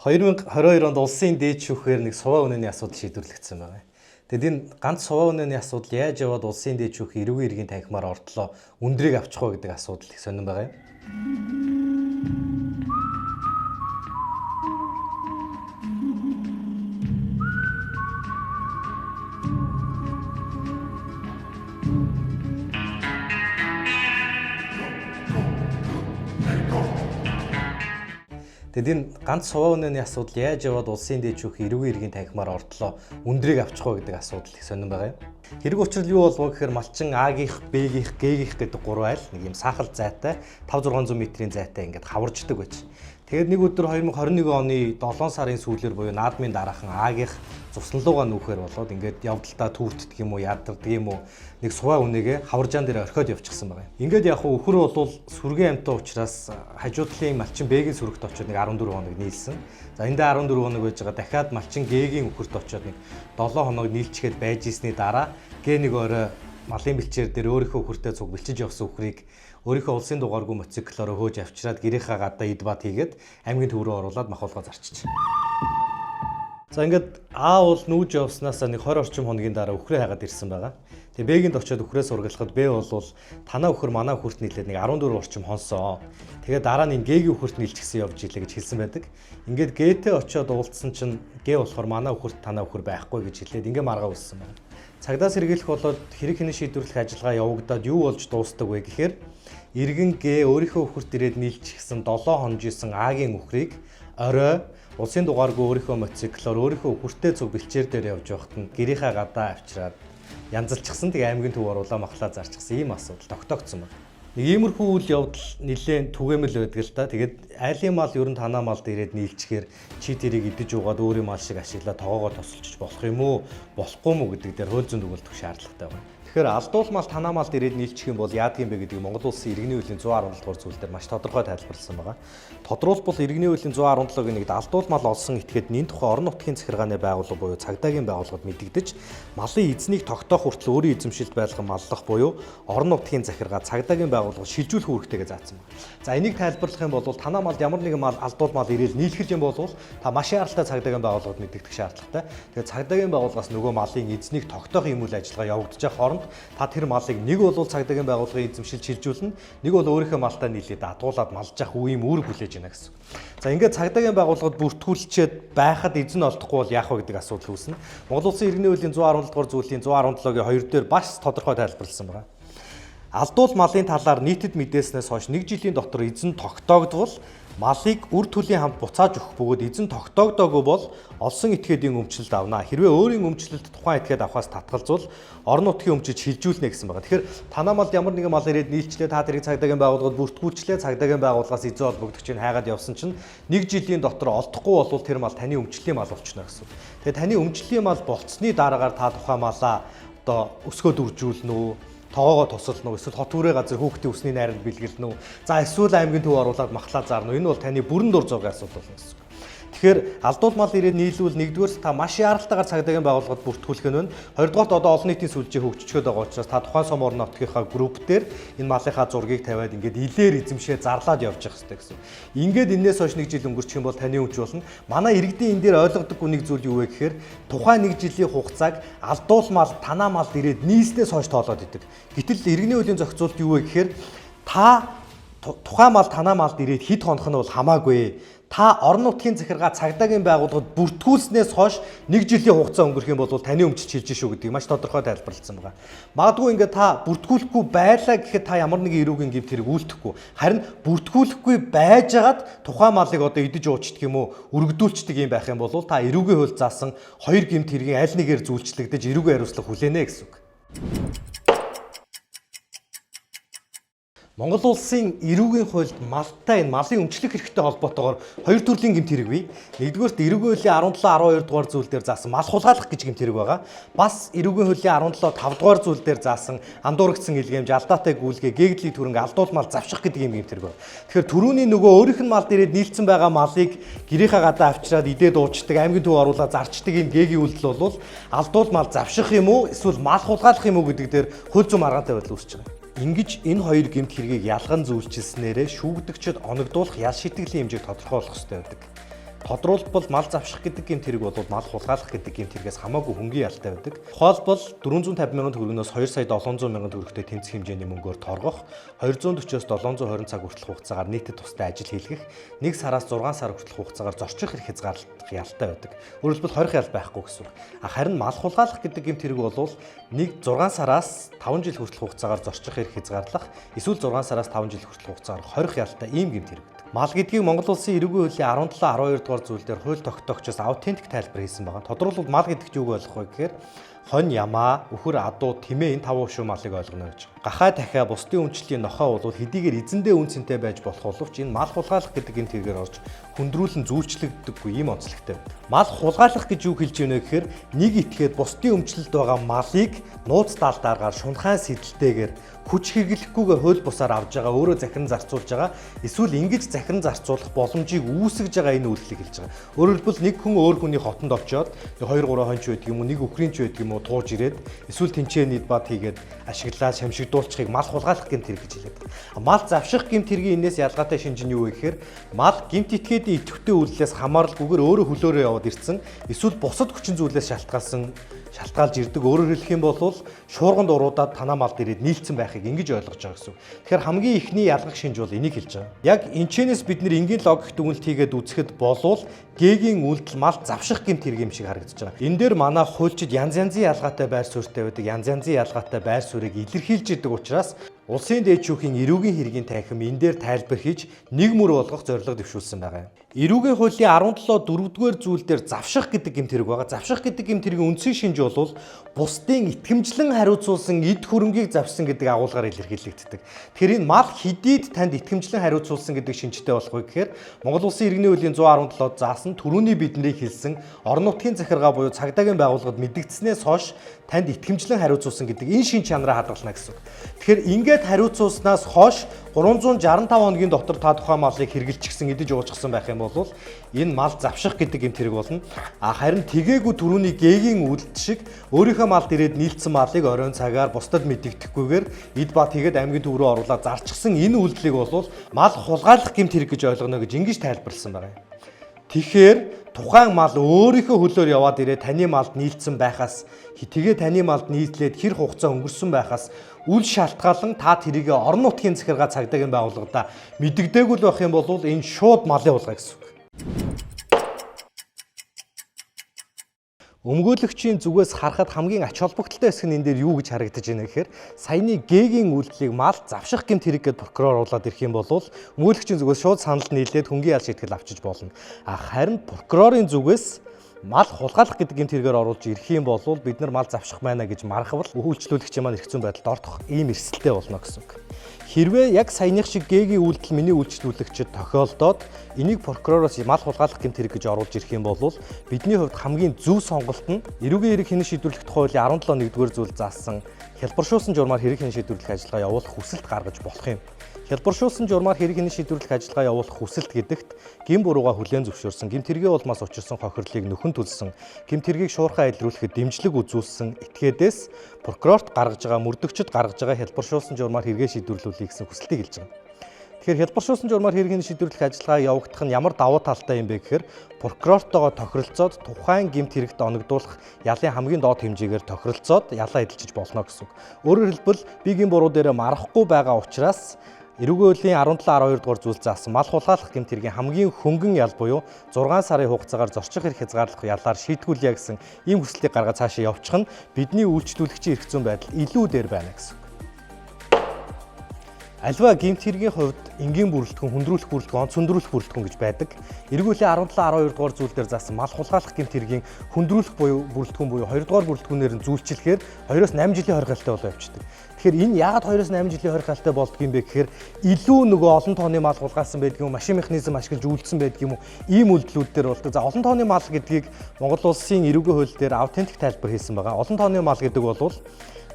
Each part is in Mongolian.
2022 онд улсын дээд шүүхээр нэг суваа үнэний асуудал шийдвэрлэгдсэн байгаа. Тэгэд энэ ганц суваа үнэний асуудал яаж яваад улсын дээд шүүх эрүүгийн иргэн танхимаар ордлоо өндрийг авчих уу гэдэг асуудал их сонирн байгаа юм. Тэгэд энэ ганц суваа үнэний асуудал яаж яваад улсын дээд шүүх эрүүгийн иргэн танхимаар ордлоо өндрийг авчих уу гэдэг асуудал их сонирн байгаа юм. Хэрэг учрал юу болов гэхээр малчин А-гийнх, Б-гийнх, Г-гийнх гэдэг гурван айл нэг юм саахал зайтай 5 600 метрийн зайтай ингээд хаварждаг байж. Тэгээд нэг өдөр 2021 оны 7 сарын сүүлээр буюу наадмын дараахан А-гийнх зуслан руугаа нүүхээр болоод ингээд явдалдаа түүртдэг юм уу, ядардаг юм уу нэг суваа үнэгээ хаваржаан дээр орхиод явчихсан байгаа юм. Ингээд яг хуу өхөр болвол сүргийн амьтан учраас хажуу талын малчин Б-гийн сүрэгт очиод нэг 14 хоног нийлсэн. За эндээ 14 хоног байж байгаа дахиад малчин Г-гийн өхөрт очиод нэг 7 хоног нийлчихэд байж ийсний дараа Г нэг орой малын бэлчээр дээр өөрийнхөө өхөртэй цуг бэлчиж явсан өхрийг өөрийнхөө улсын дугааргүй мотоциклоор хөөж авчираад гэрийнхаа гадаа эд бат хийгээд аймгийн төв рүү оруулаад махуулгаа зарчиж. За ингээд А бол нүүж явснаасаа нэг 20 орчим хоногийн дараа өхрөө хайгаад ирсэн байгаа. Тэгээ Б-гийн очиод өхрөө сургалахад Б бол танаа өхөр манай өхөрт нийлээд нэг 14 орчим хонсоо. Тэгээ дараа нь энэ Г-гийн өхөрт нийлчихсэн явж илээ гэж хэлсэн байдаг. Ингээд Г-тэй очиод уулзсан чинь Г болохоор манай өхөрт танаа өхөр байхгүй гэж хэлээд ингээ маргаа үссэн байна. Цагдаа сэргийлэх болоод хэрэг хинэн шийдвэрлэх ажиллагаа явагдаад юу болж дуустдаг вэ гэхээр иргэн Г өөрийнхөө өхөрт ирээд нийлчихсэн 7 хонж исэн А-гийн өхрийг орой улсын дугааргүй өөрийнхөө мотоциклоор өөрийнхөө өхөртэй цуг бэлчээр дээр явж байхад нь гэрийнхаа гадаа авчираад янзалчихсан. Тэгээ аймгийн төв оруулаа махлаа зарчихсан ийм асуудал тогтоогдсон байна. Нэг иймэрхүү үйл явдал нэлээд түгээмэл байдаг л та. Тэгээд айлын мал ер нь танаа малд ирээд нийлчихээр чи тэрийг идэж уугаад өөрийн мал шиг ашиглаад тоогоо тосолчих болох юм уу, болохгүй мүү гэдэг дээр хууль зүйн дүгнэлт өгөх шаардлагатай байна. Тэгэхээр алдуул мал танаа малд ирээд нийлчих юм бол яадаг юм бэ гэдгийг Монгол Улсын иргэний хуулийн 117 дугаар зүйл дээр маш тодорхой тайлбарласан байгаа. Тодруулбал иргэний хуулийн 117-гийн нэгд алдуул мал олсон этгээд нэн тухай орон нутгийн захиргааны байгууллага буюу цагдаагийн байгууллагад мэдэгдэж малын эзнийг тогтоох хүртэл өөрийн эзэмшилд байлган маллах буюу орон нутгийн захиргаа цагдаагийн байгууллага шилжүүлэх үүрэгтэйгээ заасан байна. За энийг тайлбарлах юм бол танаа малд ямар нэгэн мал алдуул мал ирээл нийлхэл юм бол та маш яаралтай цагдаагийн байгууллагад мэдэгдэх шаардлагатай. Тэгээд цагдаагийн байгууллагаас нөгөө малын эзнийг тогтоох юм үйл ажиллагаа явагдаж байгаа хооронд та тэр малыг нэг бол цагдаагийн байгууллагын эзэмшил шилжүүлнэ, нэг бол өөрийнхөө малтай нийлээд адгуулад малж явах үе юм үүрэг хүлээж байна гэсэн. За ингээд цагдаагийн байгууллагад бүртгүүлчихэд байхад эзэн олдохгүй бол яах вэ гэдэг асуудал үүснэ. Монгол Улсын иргэний хуулийн 117 дугаар зүйлийн 117-гийн 2 дээр бас тодорхой тайлбарласан байна. Алдуул малын талаар нийтэд мэдээснээс хойш нэг жилийн дотор эзэн тогтоогдвол малыг үр төлийн хамт буцааж өгөх бөгөөд эзэн тогтоогдоогүй бол олсон этгээдийн өмчлөлт авна. Хэрвээ өөрийн өмчлөлт тухайн этгээд авахаас татгалзвал орон нутгийн өмчөж шилжүүлнэ гэсэн байгаа. Тэгэхээр танаа малд ямар нэгэн мал ирээд нийлчлээ, та тэрийг цагдаагийн байгууллагад бүртгүүлчлээ, цагдаагийн байгууллагаас эзэн холбогдогч нь хайгаад явсан чинь нэг жилийн дотор олдохгүй бол тэр мал таны өмчлөлийн мал болчихно гэсэн. Тэгээ таны өмчлөлийн мал болцсны дараагаар та тухайн малаа одоо өсгөө дөржүүлнэ үү? Тоогоо тусална уу? Эсвэл хот хүрээ газар хүүхдийн үсний найранд бэлгэлнэ үү? За эсвэл аймгийн төв оруулаад махлаа зарна уу? Энэ бол таны бүрэн дур зургийн асуудал болно гэсэн үг. Тэгэхээр алдуул мал ирээд нийлүүл нэгдүгээр та маш яаралтайгаар цагдаагийн байгууллагад бүртгүүлэх нь байна. Хоёрдугаарт одоо олон нийтийн сүлжээ хөгжчихөд байгаа учраас та тухайн сум орон нутгийнхаа групп дээр энэ малынхаа зургийг тавиад ингээд илээр эзэмшээ зарлаад явж явах хэрэгтэй гэсэн. Ингээд энээс хойш нэг жил өнгөрчих юм бол таны өмч болно. Манай иргэдийн энэ дээр ойлгодоггүй нэг зүйл юу вэ гэхээр тухайн нэг жилийн хугацааг алдуул мал танаа малд ирээд нийлснээс хойш тоолоод идэг. Гэтэл иргэний хуулийн зохицуулалт юу вэ гэхээр та тухайн мал танаа малд ирээд хэд хонох нь бол хамаагүй. Та орон нутгийн захиргаа цагдаагийн байгууллагад бүртгүүлснээс хойш нэг жилийн хугацаа өнгөрөх юм бол таны өмчилж шилжин шүү гэдгийг маш тодорхой тайлбарласан байгаа. Магадгүй ингээд та бүртгүүлэхгүй байлаа гэхэд та ямар нэгэн эрүүгийн гэмт хэрэг үйлдэхгүй. Харин бүртгүүлэхгүй байжгаад тухайн малыг одоо идэж уучдаг юм уу, өргөдүүлчдэг юм байх юм бол та эрүүгийн хууль заасан хоёр гэмт хэргийн аль нэгээр зүйлчлэгдэж эрүүгийн хариуцлага хүлээнэ гэсэн үг. Монгол улсын эрүүгийн хуульд малтай энэ малын өмчлөх хэрэгтэй холбоотойгоор хоёр төрлийн гэмт хэрэг бий. Нэгдүгээрт эрүүгийн хуулийн 17 12 дугаар зүйл дээр заасан мал хулгайлах гэж гэмт хэрэг байгаа. Бас эрүүгийн хуулийн 17 5 дугаар зүйл дээр заасан андуурагдсан илгээмж, алдаатай гүйлгээ, гээгдлийн түрэнг, алдуул мал завших гэдэг юм гэмт хэрэг байна. Тэгэхээр түрүүний нөгөө өөрийнх нь мал дээрээ нийлцсэн байгаа малыг гэрийнхаа гадаа авчираад идээд уучдаг, аймгийн төв оруулаад зарчдаг юм гээгийн үйлдэл бол алдуул мал завших юм уу, эсвэл мал хулгайлах юм уу гэдэг дээр хууль зүйн маргаантай байдал үүсэж байгаа. Ингэж энэ хоёр гэмт хэргийг ялган зүйлчилснээрээ шүүгдэгчид оногдуулах ял шитгэлийн хэмжээг тодорхойлох хэрэгтэй байдаг. Тодруулбал мал завших гэдэг гэмт хэрэг бол мал хулгайлах гэдэг гэмт хэрэгээс хамаагүй хөнгөн ялтай байдаг. Тухайлбал 450 мянган төгрөгнөөс 2 сая 700 мянган төгрөгтэй тэнцэх хэмжээний мөнгөөр торгох, 240-оос 720 цаг хүртэлх хугацаагаар нийтэд тустай ажил хийлгэх, 1 сараас 6 сар хүртэлх хугацаагаар зорчих эрх хязгаарлах ялтай байдаг. Өөрөөр хэлбэл хорих ял байхгүй гэсэн үг. Харин мал хулгайлах гэдэг гэмт хэрэг бол 1 6 сараас 5 жил хүртэлх хугацаагаар зорчих эрх хязгаарлах, эсвэл 6 сараас 5 жил хүртэлх хугацаагаар хорих ялтай ийм гэмт хэрэг байдаг. Мал гэдгийг Монгол улсын эрүүгийн хуулийн 17 12 дугаар зүйл дээр хууль тогтоогчоос аутентик тайлбар хийсэн байгаа. Тодорхойлбол мал гэдэг чинь юуг ойлгох вэ гэхээр хонь ямаа, үхэр адуу, тэмээ энэ таван хөшөө малыг ойлгоно гэж. Гахай дахиа бусдын үнчлэлийн нохой бол хэдийгээр эзэндээ үн цэнтэй байж болох боловч энэ мал хулгайлах гэдэг энэ тэргээр орж хүндрүүлэн зүүлчлэгддэггүй ийм онцлогтой. Мал хулгайлах гэж юу хэлж байна вэ гэхээр нэг итгээд бусдын өмчлөлд байгаа малыг нууц даалдааргаар шунхаан сэтэлтэйгээр хүч хэрэглэхгүйгээр хууль бусаар авж байгаа, өөрөө захиран зарцуулж байгаа, эсвэл ингэж захиран зарцуулах боломжийг үүсгэж байгаа энэ үйлдэлийг хэлж байгаа. Өөрөөр хэлбэл нэг хүн өөр хүний хотонд очиод 2 3 хонч байдаг юм уу, нэг үхрийн ч байдаг юм уу тууж ирээд эсвэл тэнцээ нийт бат хийгээд ашиглаад шамшигдуулчихыг мал хулгайлах гэмт хэрэг гэж хэлээд байгаа. Мал завших гэмт хэргийн энэс ялгаатай шинж нь юу вэ гэхээр мал гэмт этгээдийн идэвхтэй үйлдэлээс хамааралгүйгээр өөрөө хөлөөрөө яваад ирсэн, эсвэл бусад хүчин зүйлээс шалтгаалж ирдэг. Өөрөөр хэлэх юм бол шуурганд уруудаад танаа малд ирээд нийлцсэн байхыг ингэж ойлгож байгаа гэсэн үг. Тэгэхээр хамгийн эхний ялгах шинж бол энийг хэлж байгаа. Яг энэчнээс бид нэр энгийн логик дүгнэлт хийгээд үзэхэд болвол Г-ийн үйлдэл мал завших гэмт хэрэг юм шиг харагдаж байгаа. Энэ дээр манай хуульчид янз янзын ялгаатай байр суурьтай байдаг. Янз янзын ялгаатай байр суурийг илэрхийлж идэг учраас улсын дээд шүүхийн эрүүгийн хэргийн танхим энэ дээр тайлбар хийж нэг мөр болгох зорилго дэвшүүлсэн байгаа юм. Эрүүгийн хуулийн 17 4-р зүйл дээр завших гэдэг гэмт хэрэг байгаа. Завших гэдэг гэмт хэргийн үндсэн шинж бол бусдын итгэмжлэн хариуцуулсан эд хөрөнгийг завшсан гэдэг агуулгаар илэрхийлэгддэг. Тэгэхээр энэ мал хэдийд танд итгэмжлэн хариуцуулсан гэдэг шинжтэй болох вэ гэхээр Монгол Улсын иргэний хуулийн 117-д заасан түрүүний бидний хэлсэн орон нутгийн захиргаа буюу цагдаагийн байгууллагад мэдэгдснээс хойш танд итгэмжлэн хариуцуулсан гэдэг энэ шин чанараа хадгална гэсэн үг. Тэгэхээр ингээд хариуцуулснаас хойш 365 хоногийн дотор та тухайн малыг хэрэглэчихсэн, идэж уучихсан байх юм бол энэ мал завших гэдэг гэмт хэрэг болно. А харин тэгээгүй түрүүний Г-ийн үйлдэл шиг өөрийнхөө малд ирээд нийлцсэн малыг оройн цагаар бусдад мэдэгдэхгүйгээр эд бат хийгээд аймгийн төв рүү оруулаад зарчихсан энэ үйлдэлийг бол мал хулгайлах гэмт хэрэг гэж ойлгоно гэж ингэж тайлбарласан байгаа юм. Тэгэхээр тухайн мал өөрийнхөө хөлөөр яваад ирээ таны малд нийлцсэн байхаас тэгээ таны малд нийтлээд хэр хугацаа өнгөрсөн байхаас үл шалтгаалan та тэрийг орон нутгийн захиргаа цагдаагийн байгууллагада мэдэгдээгүй л байх юм бол энэ шууд малын хулгай гэсэн үг. Өмгөөлөгчийн зүгээс харахад хамгийн ач холбогдолтой хэсэг нь энэ дээр юу гэж харагдаж байна гэхээр саяны Г-ийн үйлдэлийг мал завших гэмт хэрэг гэдээ прокурор оруулаад ирэх юм бол өмгөөлөгчийн зүгээс шууд санал нийлээд хөнгийн ял шийтгэл авчиж болно. А харин прокурорын зүгээс мал хулгайлах гэдэг гэмт хэрэгээр оруулж ирэх юм бол бид нар мал завших байна гэж мархавал үйлчлүүлэгчийн маань эрх зүйн байдалд ордох ийм эрсдэлтэй болно гэсэн үг. Хэрвээ яг саяных шиг Г-ийн үйлдэл миний үйлчлүүлэгчид тохиолдоод энийг прокуророос мал хулгайлах гэмт хэрэг гэж оруулж ирэх юм бол бидний хувьд хамгийн зөв сонголт нь эрүүгийн хэрэг хянан шийдвэрлэх тухай хуулийн 17 1-р зүйл заасан хялбаршуулсан журмаар хэрэг хянан шийдвэрлэх ажиллагаа явуулах хүсэлт гаргаж болох юм. Хялбаршуулсан журмаар хэрэг хянан шийдвэрлэх ажиллагаа явуулах хүсэлт гэдэгт гэм бурууга хүлээн зөвшөөрсөн, гэмт хэргийн улмаас учирсан хохирлыг нөхөн төлсөн, гэмт хэргийг шуурхай илрүүлэхэд дэмжлэг үзүүлсэн этгээдээс прокурорт гаргаж байгаа, мөрдөгчд гаргаж байгаа хялбаршуулсан журмаар хэрэгээ шийдвэрлүүлэе гэсэн хүсэлтийг хэлж байгаа. Тэгэхээр хялбаршуулсан журмаар хэрэг хянан шийдвэрлэх ажиллагаа явагдах нь ямар давуу талтай юм бэ гэхээр прокурортойгоо тохиролцоод тухайн гэмт хэрэгт оногдуулах ялын хамгийн доод хэмжээгээр тохиролцоод ялаа эдэлжиж болно гэсэн үг. Өөрөөр хэлбэл би гэм буруу дээрээ марахгүй байгаа учраас эрүүгийн хуулийн 17 12 дугаар зүйл заасан мал хулгайлах гэмт хэргийн хамгийн хөнгөн ял буюу 6 сарын хугацаагаар зорчих эрх хязгаарлах ялаар шийтгүүлье гэсэн ийм хүсэлтийг гаргаад цаашаа явуучих нь бидний үйлчлүүлэгчийн эрх зүйн байдал илүү дээр байна гэсэн үг. Альва гэмт хэргийн хувьд энгийн бүрэлдэхүүн, хүндрүүлэх бүрэлдэхүүн, онц хүндрүүлэх бүрэлдэхүүн гэж байдаг. Эрүүгийн хуулийн 17 12 дугаар зүйл дээр заасан мал хулгайлах гэмт хэргийн хүндрүүлэх буюу бүрэлдэхүүн буюу 2 дугаар бүрэлдэхүүнээр нь зүүлчлэхээр 2-8 жилийн хорих ялтай болоо явчихдаг. Тэгэхээр энэ яагаад 2-8 жилийн хорих ялтай болдго юм бэ гэхээр илүү нөгөө олон тооны мал хулгайлсан байдаг юм, машин механизм ашиглаж үйлдсэн байдаг юм уу, ийм үйлдэлүүд дээр болдог. За олон тооны мал гэдгийг Монгол улсын эрүүгийн хууль дээр аутентик тайлбар хийсэн байгаа. Олон тооны мал гэдэг бол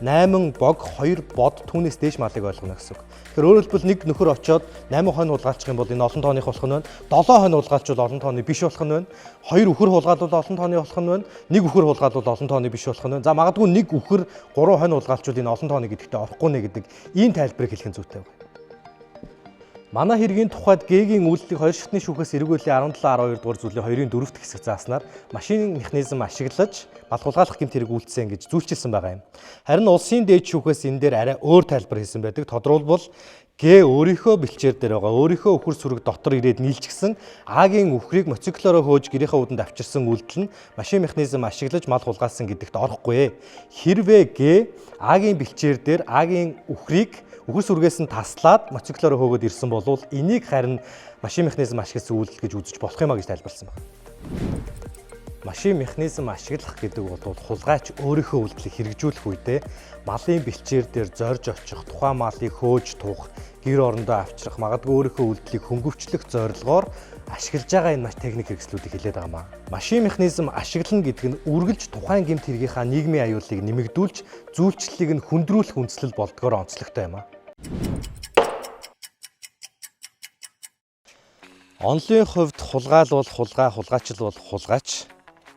8 бог 2 бод түүнээс дээш малыг ойлгоно гэсэн үг. Тэгэхээр өөрөөр хэлбэл нэг нөхөр очиод 8 хонь хулгайлчих юм бол энэ олон тооных болох нь байна. 7 хонь хулгайлчвал олон тооны биш болох нь байна. 2 үхэр хулгайлвал олон тооны болох нь байна. 1 үхэр хулгайлвал олон тооны биш болох нь байна. За магадгүй нэг үхэр 3 хонь хулгайлчвал энэ олон тооны гэдэгтээ орохгүй нэ гэдэг ийм тайлбарыг хэлэх нь зүйтэй байна. Манай хэргийн тухайд Г-гийн үйлдэлийг хоёр шатны шүүхээс эрэг хуулийн 17 12 дугаар зүйлийн 2-ын 4 дахь хэсэг зааснаар машин механизм ашиглаж мал хулгайлах гэмт хэрэг үйлдсэн гэж зүйлчилсэн байгаа юм. Харин улсын дээд шүүхээс энэ дээр арай өөр тайлбар хийсэн байдаг. Тодорхойлбол Г өөрийнхөө бэлчээр дээр байгаа өөрийнхөө үхэр сүрэг дотор ирээд нийлчихсэн А-гийн үхрийг мотоциклороо хөөж гэрийнхээ үүдэнд авчирсан үйлдэл нь машин механизм ашиглаж мал хулгайлсан гэдэгт орохгүй. Хэрвээ Г А-гийн бэлчээр дээр А-гийн үхрийг үхэр сүргээс нь таслаад мотоциклороо хөөгөөд ирсэн бол энийг харин машин механизм ашигласан үйлдэл гэж үзэж болох юм а гэж тайлбарласан байна. Машин механизм ашиглах гэдэг бол хулгайч өөрийнхөө үйлдэлийг хэрэгжүүлэх үедээ малын бэлчээр дээр зорж очих, тухайн малыг хөөж туух, гэр орондоо авчрах, магадгүй өөрийнхөө үйлдэлийг хөнгөвчлөх зорилгоор ашиглаж байгаа энэ маш техник хэрэгслүүдийг хэлээд байгаа маа. Машин механизм ашиглана гэдэг нь үргэлж тухайн гэмт хэргийнхаа нийгмийн аюулыг нэмэгдүүлж, зүйлчлэлийг нь хүндрүүлэх үндслэл болдгоор онцлогтой юм аа. Онлын хувьд хулгайл бол хулгай, хулгайчл бол хулгайч.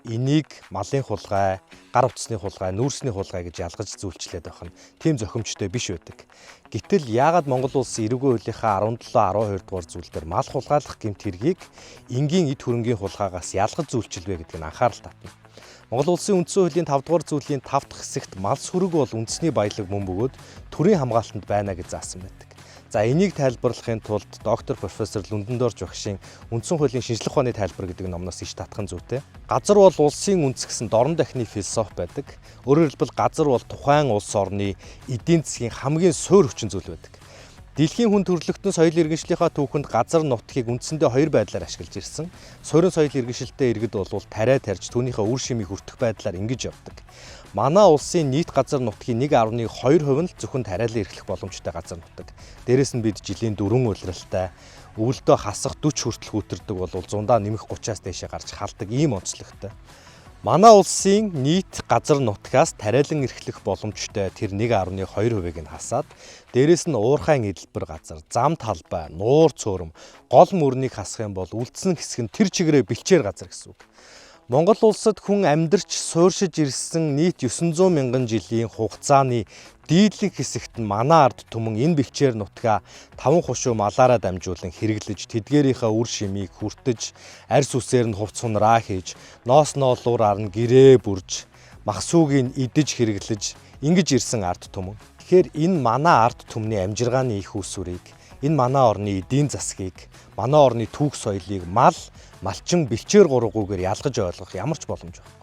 Энийг малын хулгай, гар утасны хулгай, нүүрсний хулгай гэж ялгаж зүйлчлээд байх нь тийм зохимжтой биш байдаг. Гэтэл яагаад Монгол улс эрүүгийн хуулийнхаа 17 12 дугаар зүйл дээр мал хулгайлах гэмт хэргийг энгийн эд хөрөнгийн хулгайгаас ялгаж зүйлчилвэ гэдгийг анхаарал татна. Монгол улсын үндсэн хуулийн 5 дугаар зүйлийн 5 дахь хэсэгт мал сүрэг бол үндэсний баялаг мөн бөгөөд төрийн хамгаалтанд байна гэж заасан байдаг. За энийг тайлбарлахын тулд доктор профессор Лүндэндорж багшийн үндсэн хуулийн шинжлэх ухааны тайлбар гэдэг номноос иш татах нь зүйтэй. Газар бол улсын үндэс гэсэн дорн дахны философи байдаг. Өөрөөр хэлбэл газар бол тухайн улс орны эдийн засгийн хамгийн суур хүчин зүйл байдаг. Дэлхийн хүн төрөлхтөн соёл иргэншлийнхаа түүхэнд газар нутгийг үндсэндээ хоёр байдлаар ашиглаж ирсэн. Суурин соёл иргэншилтэй иргэд бол тариа тарьж түүнийхээ үр шимийг хүртэх байдлаар ингэж явдаг. Манай улсын нийт газар нутгийн 1.2% нь л зөвхөн тариалан эрхлэх боломжтой газар нутаг. Дээрээс нь бид жилийн 4 улиралтай өвөлдөө хасах 40 хүртэл хүүтэрдэг бол зундаа нэмэх 30-аас дээшээ гарч халдаг ийм онцлогтой. Манай улсын нийт газар нутгаас тариалан эрхлэх боломжтой тэр 1.2%-ыг нь хасаад дээрээс нь уурхайн эдэлбэр газар, зам талбай, нуур цөөрөм, гол мөрнийг хасах юм бол үлдсэн хэсэг нь тэр чигээрээ бэлчээр газар гэсэн үг. Монгол улсад хүн амьдарч сууршиж ирсэн нийт 900 мянган жилийн хугацааны дийлэнх хэсэгт нь манай ард түмэн энэ бэлчээр нутгаа таван хушуу малаараа дамжуулан хэрэглэж тэдгээрийнхээ үр шимийг хүртэж арьс үсээр нь хувц хунраа хийж ноос ноолуураар нь гэрээ бүрж махсуугийг идэж хэрэглэж ингэж ирсэн ард түмэн. Тэгэхээр энэ манай ард түмний амжиргааны их усүрийг, энэ манай орны эдийн засгийг, манай орны түүх соёлыг мал, малчин бэлчээр гурвгүйгээр ялгаж ойлгох ямар ч боломж байхгүй.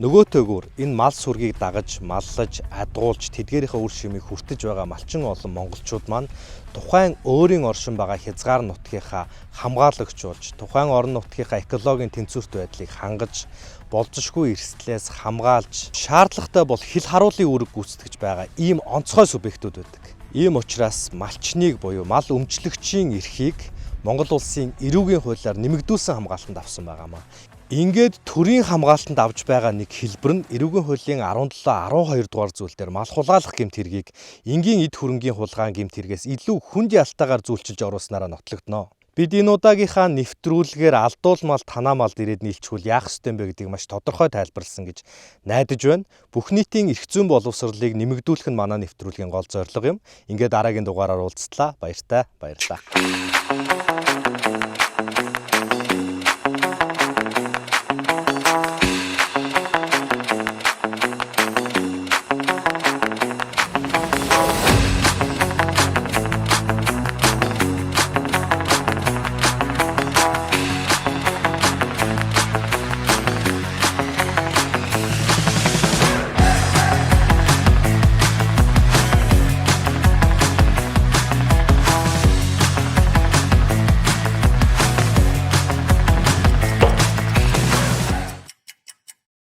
Нөгөөтэйгүр энэ мал сүргийг дагаж, маллаж, адгуулж тэдгээрийнхээ үр шимийг хүртэж байгаа малчин олон монголчууд маань тухайн өөрийн оршин байгаа хязгаар нутгийнхаа хамгаалагч болж, тухайн орон нутгийнхаа экологийн тэнцвэрт байдлыг хангаж, болзошгүй эрсдлээс хамгаалж, шаардлагатай бол хил харуулын үүрэг гүйцэтгэж байгаа ийм онцгой субъектүүд байдаг. Ийм учраас малчныг буюу мал өмчлөгчийн эрхийг Монгол улсын эрүүгийн хуулиар нэмэгдүүлсэн хамгаалтанд авсан байгаамаа. Ингээд төрийн хамгаалтанд авч байгаа нэг хэлбэр нь эрүүгийн хуулийн 17 12 дугаар зүйл дээр мал хулгайлах гэмт хэргийг энгийн эд хөрөнгийн хулгайн гэмт хэрэгээс илүү хүнд ялтаагаар зүйлчилж оруулснараа нотлогдоно. Бид энэ удаагийнхаа нэвтрүүлгээр алдуулмал танаа малд ирээд нийлчихвэл яах ёстой юм бэ гэдгийг маш тодорхой тайлбарласан гэж найдаж байна. Бүх нийтийн эрх зүйн боловсролыг нэмэгдүүлэх нь манай нэвтрүүлгийн гол зорилго юм. Ингээд дараагийн дугаараар уулзтлаа. Баяртай. Баярлалаа.